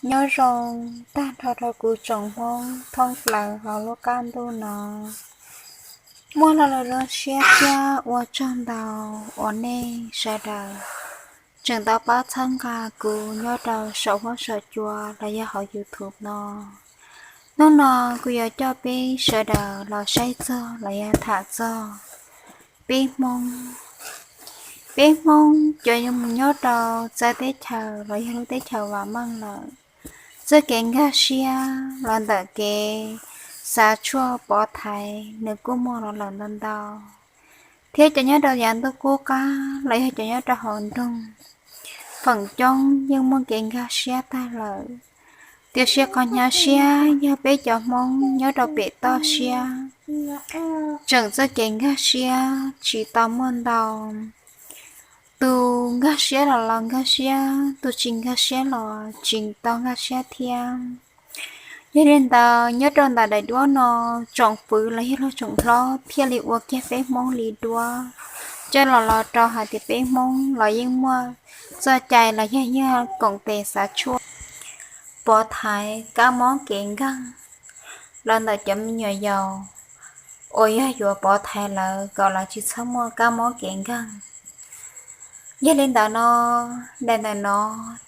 Nyob zoo tag nrho rau kuv tsoom Hmoob thoob plaws hauv lub qab ntuj no. Muaj lo lus zoo siab thiab ua tsaug ntau uas nej sawv daws tseem tau pab txhawb nqa kuv nyob rau saum huab saum cua los yog hauv YouTube no. Hnub no kuv yuav coj peb sawv daws los saib txog los yog tham txog peb Hmoob. Peb Hmoob cov mus nyob rau txawv teb chaws los yog lub teb chaws vam meej lawm, txoj kev nkag siab los ntawm kev xav tshuaj pov thaiv nws kuj muaj los lawm ntau ntau. Thiab cov nyob rau yav ntuj qub qab los yog cov nyob rau hauv nroog, feem coob yeej muaj kev nkag siab tag lawm. Tiam sis qhov hnyav siab yog peb cov Hmoob nyob rau pem toj siab tseem txoj kev nkag siab tsis tau muaj ntau. Tus nkag siab los los nkag siab, tus tsis nkag siab los tsis tau nkag siab thiab. Yog li ntawd nyob rau ntawm daim duab no, tsoom fwv los yog luag tsoom hlob thiaj li ua kiag peb Hmoob li duab, coj los los rau hais tias peb Hmoob los yeej muaj txoj cai los yog yeej koom tes xav tshuaj pov thaiv kab mob kev nkeeg los ntawm cov me nyuam yaus uas yog yuav pov thaiv lawv kom lawv tsis txhob muaj kab mob kev nkeeg. Yog li ntawd no, daim ntawm no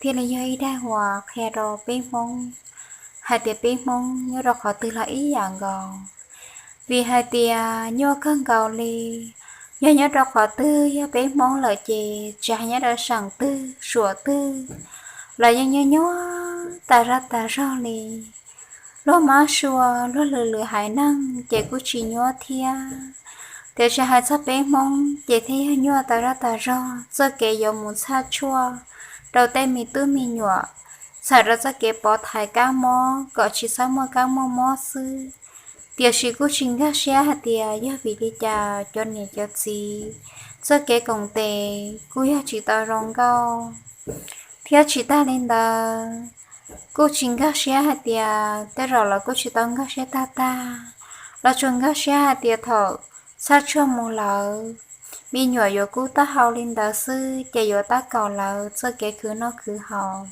thiaj li yog ib daim uas qhia rau peb Hmoob hais tias peb Hmoob nyob rau qhov twg los ib yam nkaus. Vim hais tias nyuaj kawg nkaus li, yog nyob rau qhov twg yog peb Hmoob lawm ces tsis hais nyob rau seem twg suam twg los yeej nyuaj nyuaj tas zog tas zog li. Luag mab sua luag lwm lwm haiv neeg ces kuj tsis nyuaj thiab, tiam sis hais txog peb Hmoob ces thiaj yog nyuaj tas zog tas zog. Txoj kev yuav mus txhaj tshuaj rau tej me tub me nyuam, txhawm rau txoj kev pov thaiv kab mob kom tsis txhob muaj kab muaj mob xwb. Tiam sis kuj tsis nkag siab hais tias yog vim li cas cov niam cov txiv txoj kev koom tes kuj yog tsis tau zoo nkauj. Thiab tsis tag li ntawd, kuj tsis nkag siab hais tias tej zaum lawv kuj tsis tau nkag siab tag tag, lawv tsuas nkag siab hais tias thaum txhaj tshuaj mus lawm, me nyuam yuav kub taub hau li ntawd xwb ces yuav tab kaum lawv txoj kev khwv noj khwv haus,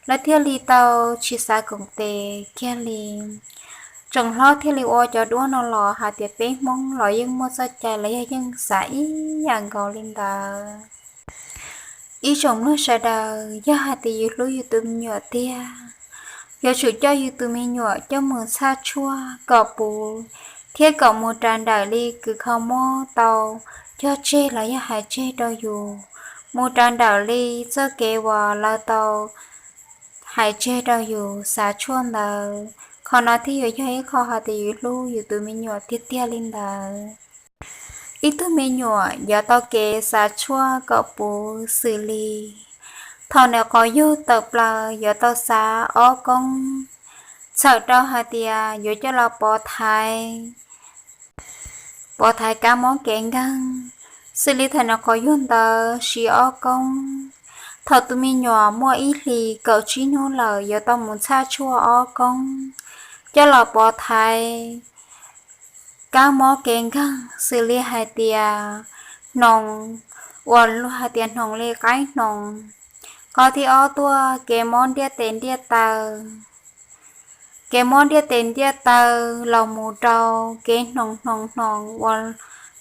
lawv thiaj li tau tsis xav koom tes kiag li. Tsoom hlob thiaj li ua cov duab no los hais tias peb Hmoob los yeej muaj txoj cai los yog yeej xav ib yam nkaus li ntawd. Ib tsoom mloog sawv daws, yog hais tias yus hlub yus tus me nyuam tiag, yuav tsum coj yus tus me nyuam coj mus txhaj tshuaj kom puv, thiab kom mus raws nrawm li kws kho mob tau cog tseg los yog hais tseg rau yus, mus raws nrawm li txoj kev uas lawv tau hais tseg rau yus xav tshuaj ntawd. Qhov no thiaj yuav yog ib qho hais tias yus hlub yus tus me nyuam tiag tiag li ntawd. Ib tug me nyuam yuav tau kev xav tshuaj kom puv xws li thaum nws qhov yug tawm plaws yuav tau xav ob koob, txhawm rau hais tias yuav coj los pov thaiv, pov thaiv kab mob kev nkeeg, xws li thaum nws qhov yug ntawd siv ob koob. Thaum tus me nyuam muaj ib hlis kaum tsib hnub lawm yuav tau mus txhaj tshuaj ob koob, coj los pov thaiv kab mob kev nkeeg xws li hais tias hnoos, uas luag hais tias hnoos li qaib hnoos. Qhov thib ob tuaj kev mob ntiaj tes ntiaj taw, kev mob ntiaj tes ntiaj taw los mus rau kev hnoos hnoos hnoos uas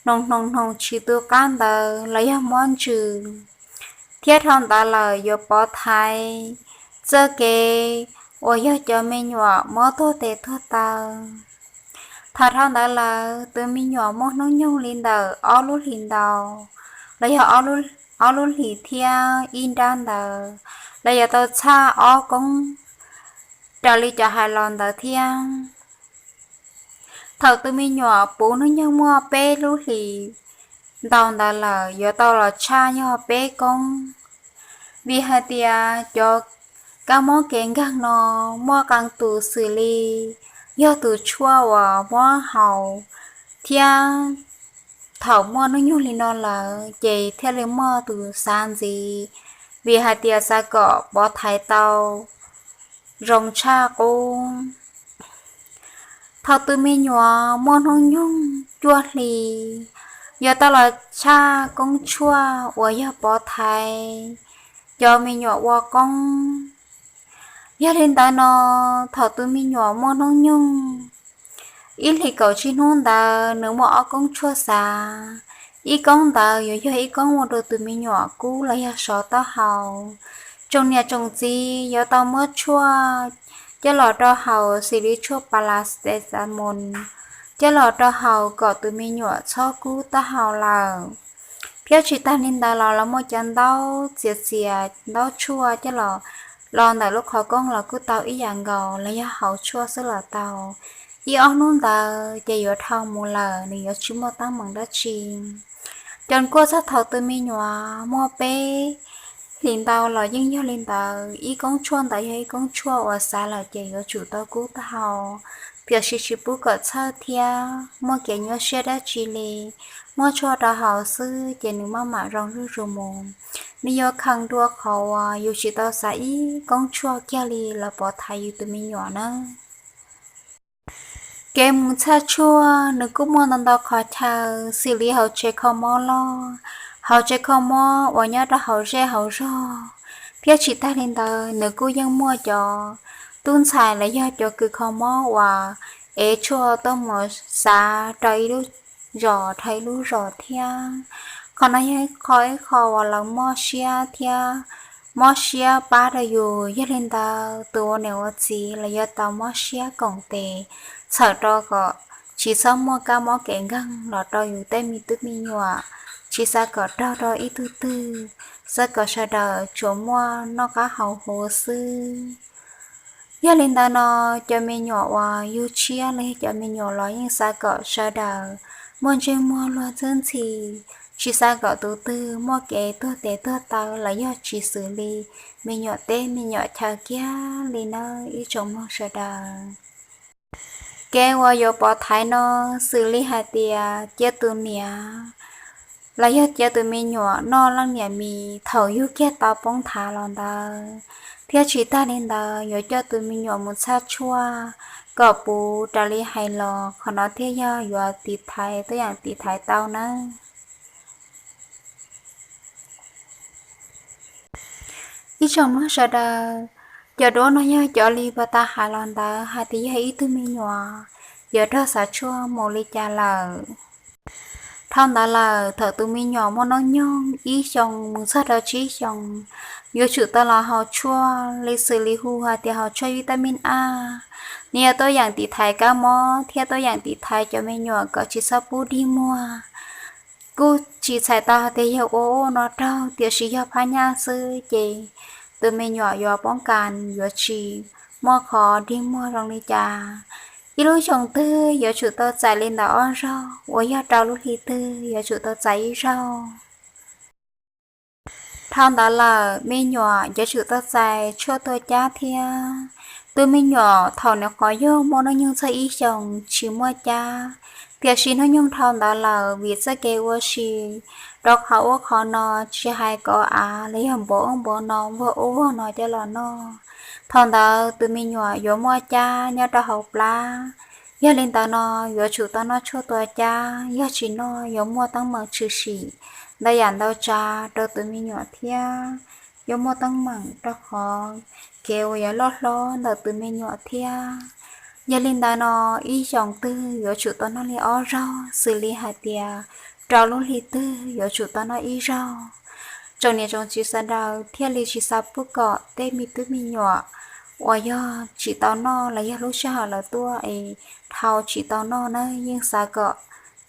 hnoos hnoos hnoos tsis tu qab ntawd los yog mob ntsws. Thiab dhau ntawd lawm yuav pov thaiv txoj kev uas yog cov me nyuam mob tuag tes tuag taw. Thaum dhau ntawd lawm tus me nyuam muaj hnub nyoog li ntawm ob lub hlis ntau los yog ob lub hlis thiab ib nrab ntawd, lawv yuav tau txhaj ob koob raws li cov hais los ntawd thiab. Thaum tus me nyuam puv hnub nyoog muaj peb lub hlis ntau ntawd lawm yuav tau los txhaj yog peb koob. Vim hais tias cov kab mob kev nkeeg no muaj qee tus xws li yog tus tshuaj uas muab haus, thiab thaum muaj hnub nyoog li no lawm ces thiaj li muaj tus xav ntxiv, vim hais tias xav kom pov thaiv tau zoo tshaj qub. Thaum tus me nyuam muaj hnub nyoog cuaj hli, yuav tau los tshaj koob tshuaj uas yog pov thaiv cov me nyuam ua koob. Yog li ntawd no, thaum tus me nyuam muaj hnub nyoog ib hlis kaum tsib hnub ntawd nws muaj ob koob tshuaj xav. Ib koob ntawd yuav yog ib koob ua rau tus me nyuam kub los yog sov taub hau. Tsoom niam tsoom txiv yuav tau muab tshuaj coj los rau haus xws li tshuaj paracetamol coj los rau haus kom tus me nyuam txhob kub taub hau lawm. Thiab tsis tas li ntawd los lawv muaj cov ntaub txiav txiav ntaub tshuaj coj los los ntawm lub qhov koob los kuj tau ib yam nkaus, los yog haus tshuaj xwb los tau. Ib ob hnub ntawd ces yuav dhau mus lawm, nws yuav tsis muaj teeb meem dab tsi. Ces kuj txog thaum tus me nyuam muaj peb hlis ntau los yeej yog li ntawd, ib koob tshuaj ntawd yog ib koob tshuaj uas xav lawm ces yuav tsum tau kub taub hau, tiam sis tsis pub kom txhawj thiab muaj kev nyuaj siab dab tsi li. Muab tshuaj rau haus xwb ces nws maj mam zoo zuj zus mus. Nws yuav kheev dua qhov uas yus tsis tau xav ib koob tshuaj kiag li los pov thaiv yus tus me nyuam nawb. Kev mus txhaj tshuaj nws kuj muaj ntau ntau qhov chaw, xws li hauv tsev kho mob loj, hauv tsev kho mob uas nyob rau hauv zej hauv zog, thiab tsis tas li ntawd nws kuj yeej muaj cov tub ntxhais los yog cov kws kho mob uas ev tshuaj tuaj mus xav rau ib lub zos dhau ib lub zos thiab. Qhov no yog ib qho ib qho uas lawv mob siab thiab mob siab pab rau yus. Yog li ntawd tus ua niam ua txiv los yuav tau mob siab koom tes txhawm rau kom tsis txhob muaj kab mob kev nkeeg los rau yus tej me tub me nyuam, tsis xav kom raug rau ib tug twg, xav kom sawv daws tsuas muaj noj qab haus huv xwb. Yog li ntawd no, cov me nyuam uas yug tshiab los yog cov me nyuam los yeej xav kom sawv daws muaj ntsej muag luag ntxhi ntxhi, tsis xav kom tus twg muaj kev tuag tes tuag taw los yog tsis xws li me nyuam teb me nyuam chaw kiag li nawb ib tsoom mloog sawv daws. Kev uas yuav pov thaiv no xws li hais tias cia tus niam los yog cia tus me nyuam noj leej niam mis thaum yug kiag tau poob thav los ntawd, thiab tsis tas li ntawd yuav coj tus me nyuam mus txhaj tshuaj kom puv raws li hais los. Qhov no thiaj yog yuav tiv thaiv tuab yeem tiv thaiv tau nawb. Ib tsoom mloog sawv daws, cov duab no yog cov li puag ta hais los ntawd hais tias yog ib tug me nyuam yuav raug xav tshuaj mus li cas lawm. Dhau ntawd lawm, thaum tus me nyuam muaj hnub nyoog ib xyoos mus txog rau tsib xyoos, yuav tsum tau los haus tshuaj li xws li hu hais tias haus tshuaj vitamin A. Nws yog tuab yeem tiv thaiv kab mob thiab tuab yeem tiv thaiv cov me nyuam kom tsis txhob pub dig muag. Kuj tsis txhais tau hais tias yog ua ub no raug, tiam sis yog phab nyaj xwb ces tus me nyuam yuav poob kas, yuav tsis muaj qhov dig muag zoo li cas. Ib lub xyoo twg yuav tsum tau txais li ntawm ob zaug, uas yog rau lub hli twg yuav tsum tau txais ib zaug. Dhau ntawd lawm, me nyuam yuav tsum tau txais tshuaj tua cab thiab. Tus me nyuam thaum nws qhov yug muaj hnub nyoog txog ib xyoos tsis muaj cab, tiam sis hnub nyoog dhau ntawd lawm vim txoj kev ua si rau qhov ub qhov no, tsis hais kov av los yog npuav ub npuav no, vuag ub vuag no coj los noj, thaum ntawd tus me nyuam yuav muaj cab nyob rau hauv plab. Yog li ntawd no, yuav tsum tau noj tshuaj tua cab, yog tsis noj yuav muaj teeb meem tshwm sim ntau yam ntau tsav rau tus me nyuam thiab yuav muaj teeb meem rau qhov kev uas yuav loj hlob ntawm tus me nyuam thiab. Yog li ntawd no, ib xyoos twg yuav tsum tau noj li ob zaug, xws li hais tias rau lub hli twg yuav tsum tau noj ib zaug. Tsoom niam tsoom txiv sawv daws thiaj li tsis xav pub kom tej me tub me nyuam uas yog tsis tau noj los yog lub sij hawm lawv tuaj es dhau tsis tau noj nawb, yeej xav kom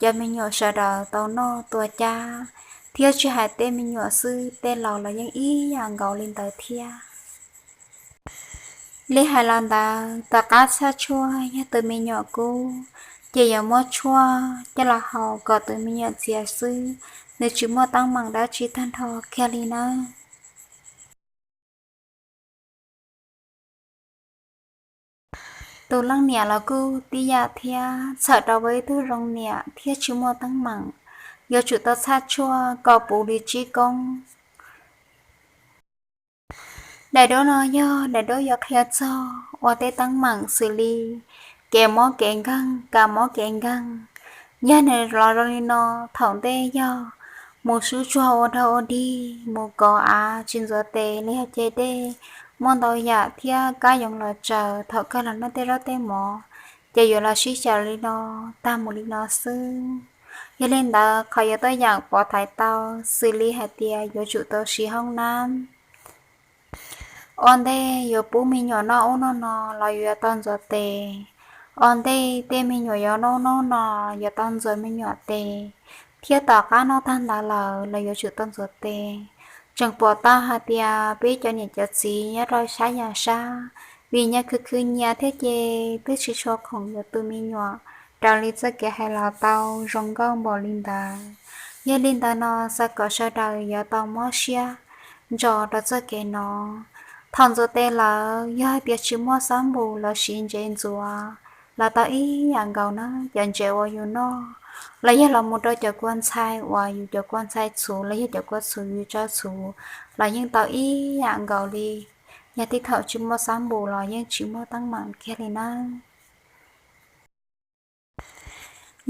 cov me nyuam sawv daws tau noj tua cab, thiab tsis hais tej me nyuam xwb, tej laus los yeej ib yam nkaus li ntawd thiab. Li hais los ntawd, tom qab txhaj tshuaj yog tus me nyuam kub, ces yuav muab tshuaj coj los haus kom tus me nyuam txias xwb, nws tsis muaj teeb meem dab tsi tag nrho kiag li nawb. Tus leej niam los kuj tib yam thiab, txhawm rau ua ib tug zoo niam thiab tsis muaj teeb meem, yuav tsum tau txhaj tshuaj kom puv li tsib koob. Daim duab no yog daim duab yuav qhia txog ua tej teeb meem xws li kev mob kev nkeeg, kev mob kev nkeeg. Yog nws los zoo li no, thaum ntej yog mus sub tsuag ua dog ua dig, mus kov av tsis ntxuav tes li yog ceg dej, muaj ntau yam thiab kab yoov los tsaws thaum kawg los noj tej zaub tej mov, ces yuav los sib xyaw li no, tag mus li no xwb. Yog li ntawd qhov yuav tuaj yeem pov thaiv tau, xws li hais tias yuav tsum tau siv hoob nab, ua ntej yuav pub me nyuam noj ub noj no los yuav tau ntxuav tes, ua ntej tej me nyuam yuav noj ub noj no yuav tau ntxuav me nyuam tes, thiab tom qab noj tag ntawd lawm los yuav tsum tau ntxuav tes. Tseem pom tau hais tias peb cov niam cov txiv nyob rau sab yas sab, vim nyias khwv khwv nyias thiab ces twb tsis tshua khoom yuav tus me nyuam raws li txoj kev hais los tau zoo nkauj npaum li ntawd. Yog li ntawd no xav kom sawv daws yuav tau mob siab ntso rau txoj kev no. Thaum ntxuav tes lawm yog hais tias tsis muaj xab npum los siv ntsev ntxuav los tau ib yam nkaus na. Cov ntsev uas yus noj los yog los mus rau cov kua ntxhai uas yus cov kua ntxhai txhuv los yog cov kua txhuv yus tso txhuv los yeej tau ib yam nkaus li. Yog tej thaum tsis muaj xab npum los yeej tsis muaj teeb meem kiag li nawb.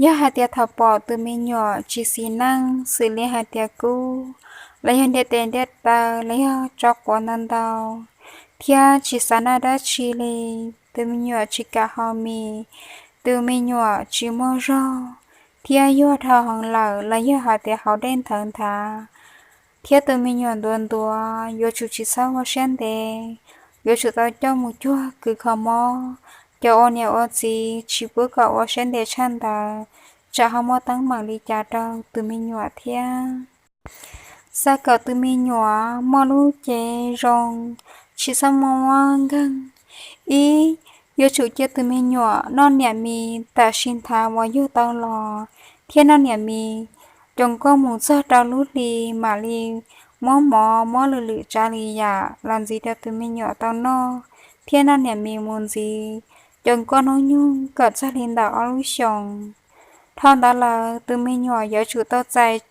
Yog hais tias thaum pom tus me nyuam tsis xis neej xws li hais tias kub, los yog ntiaj tes ntiaj taw los yog tso quav ntau ntau, thiab tsis xav noj dab tsi li, tus me nyuam tsis kam haus mis, tus me nyuam tsis muaj zog, thiab yuag dhau heev lawm los yog hais tias haus dej nthawv nthav, thiab tus me nyuam ntuav ntuav, yuav tsum tsis txhob ua siab ntev, yuav tsum tau coj mus cuag kws kho mob. Cov ua niam ua txiv tsis pub kom ua siab ntev tshaj ntawd, tsam ho muaj teeb meem li cas rau tus me nyuam thiab. Xav kom tus me nyuam muaj lub cev zoo, tsis txhob muaj mob nkeeg. Ib, yuav tsum cia tus me nyuam noj niam mis tam sim nthav uas yug tau los, thiab noj niam mis coom koj mus txog rau lub hli mam li muab mov muab lwm lwm tsav li yam los ntxiv rau tus me nyuam tau noj, thiab noj niam mis mus ntxiv coom koj hnub nyoog kom txog li ntawm ob lub xyoos. Dhau ntawd lawm tus me nyuam yuav tsum tau txais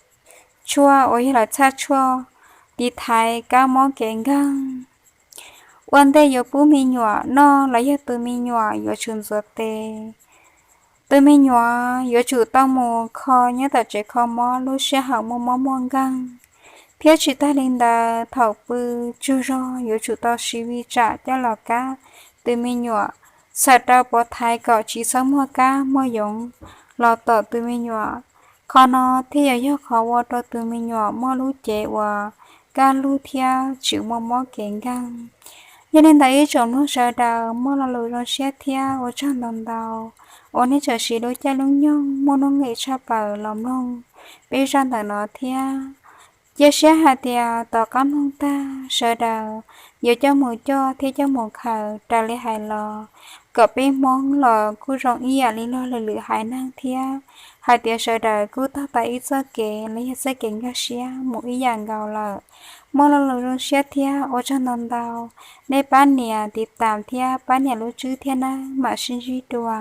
tshuaj uas yog lawv txhaj tshuaj tiv thaiv kab mob kev nkeeg. Ua ntej yuav pub me nyuam noj los yog tus me nyuam yuav tsum ntxuav tes. Tus me nyuam yuav tsum tau mus kho nyob tom tsev kho mob lub sij hawm muaj mob muaj nkeeg, thiab tsis tag li ntawd thaum pw tsaug zog yuav tsum tau siv vij tsam coj los kab tus me nyuam, txhawm rau pov thaiv kom tsis txhob muaj kab muaj yoov los tom tus me nyuam. Qhov no thiaj yuav yog qhov ua rau tus me nyuam muaj lub cev uas kaj lug thiab tsis muaj mob kev nkeeg. Yog li ntawd ib tsoom mloog sawv daws muaj lo lus zoo siab thiab ua tsaug ntau ntau uas nej tseem siv lub caij lub nyoog muaj nuj nqis tshaj plaws los mloog peb zaj ntawm no thiab. Cia siab hais tias tom qab mloog tag sawv daws yuav coj mus coj thiab coj mus khaws raws li hais los, kom peb Hmoob los kuj zoo ib yam li luag lwm lwm haiv neeg thiab, hais tias sawv daws kuj taug tau ib txoj kev los yog txoj kev nkag siab mus ib yam nkaus lawm. Muaj lo lus zoo siab thiab ua tsaug ntau ntau, nej pab nias tiv tam thiab pab nias lub tswb thiab nawb, mam sib ntsib dua.